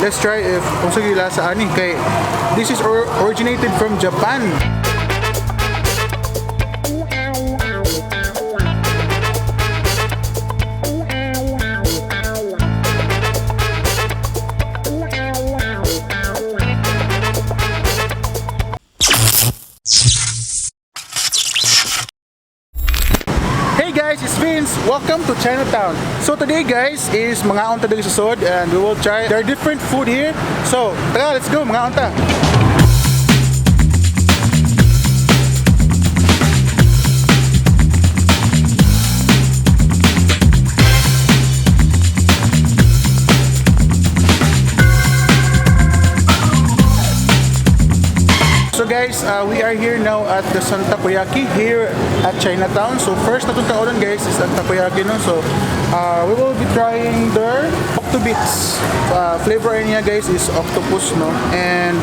let's try if kung sige lasa ani kay this is originated from Japan. Hey guys, it's Vince. Welcome to Chinatown. So today, guys, is mga unta diri sa sod and we will try there are different food here. So, tara, let's go mga unta. So guys, we are here now at the San Takoyaki here at Chinatown. So first natong kaunon, guys, is ang takoyaki, no. So we will be trying their octobits. Flavor niya, guys, is octopus, no. And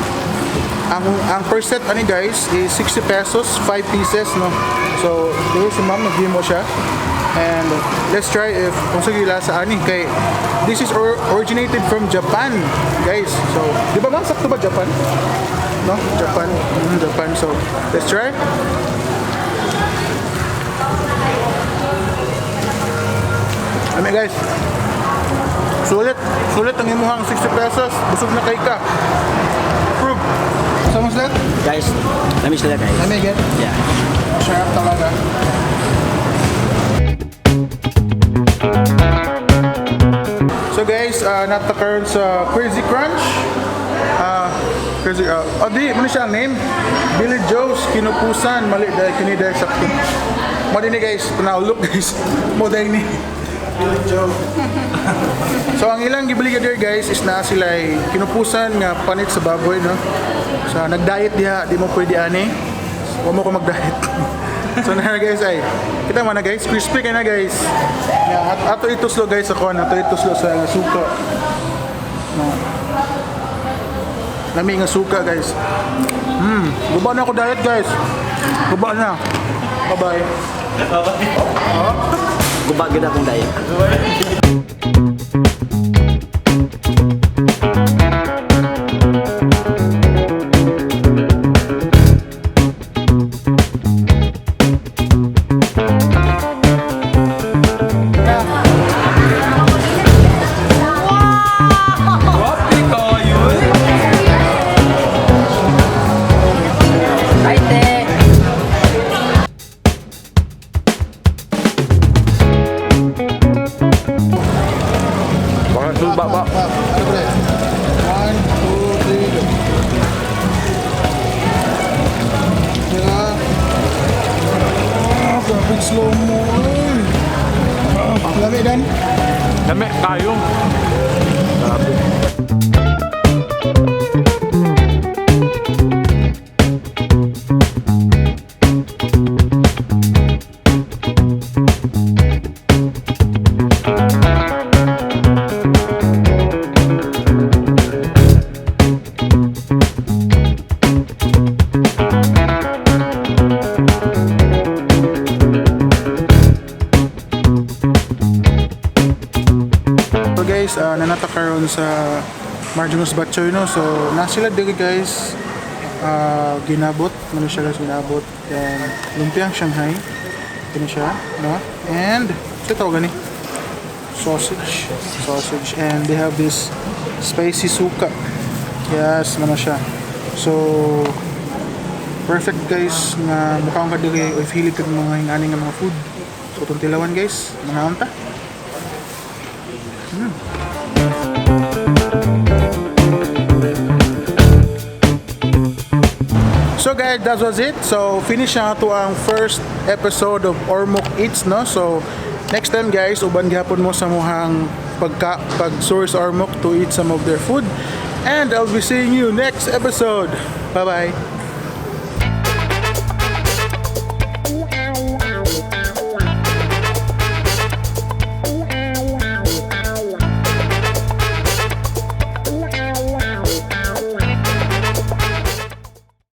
ang per set ani, guys, is 60 pesos, 5 pieces, no. So dito si ma'am naghimo siya. And let's try if kung sige lasa ani kay this is originated from Japan, guys. So, di ba, ma'am, sakto ba Japan? No? Japan. Japan. So, let's try. Lami, guys. Sulit. Sulit ang imuhang 60 pesos. Busog na kay ka. Approve. So, mas that? Guys, lami sila, guys. Lami again. Yeah. Sarap talaga. So guys, naa ta karon sa Crazy Crunch. Crazy, oh di, ano siya ang name? Billy Joe's Kinupusan. Mali dahil kini dahil sakto. Mo din ni, guys, now look, guys. Mo dahil ni Billy Joe. So ang ilang gibili there, guys, is na sila ay kinupusan nga panit sa baboy, no. So nag-diet diha, di mo pwede ani. Wa mo ko mag-diet. So na, guys, ay kita man na, guys, crispy kay na, guys. Ya, at ato ituslo, guys, sa kuan, ato ituslo sa suka. No. Lami nga suka, guys. Guba na ako diet, guys. Guba na. Bye-bye. Guba gyud akong diet. Hi, te. Baka sulba ba? Ano ba? One, two, three, go. Diba? Ah, grabe slow mo. Ay. Ah, lami dan. Lami kayo. So guys, naa ta karon sa Marjunus Batchoy, no. So na sila diri, guys, ginabot, ano siya, guys, ginabot. Then lumpiang Shanghai. Kini siya, no? And ito tawag gani. Sausage. Sausage, and they have this spicy suka. Yes, mao na siya. So perfect, guys, nga mukaon ka diri if hilig kag mga ingani nga mga food. So itong tilawan, guys, mga unta. So guys, that was it. So finish na ato ang first episode of Ormoc Eats, no? So next time, guys, uban gihapon mo sa amohang pagka pag source Ormoc to eat some of their food. And I'll be seeing you next episode. Bye-bye.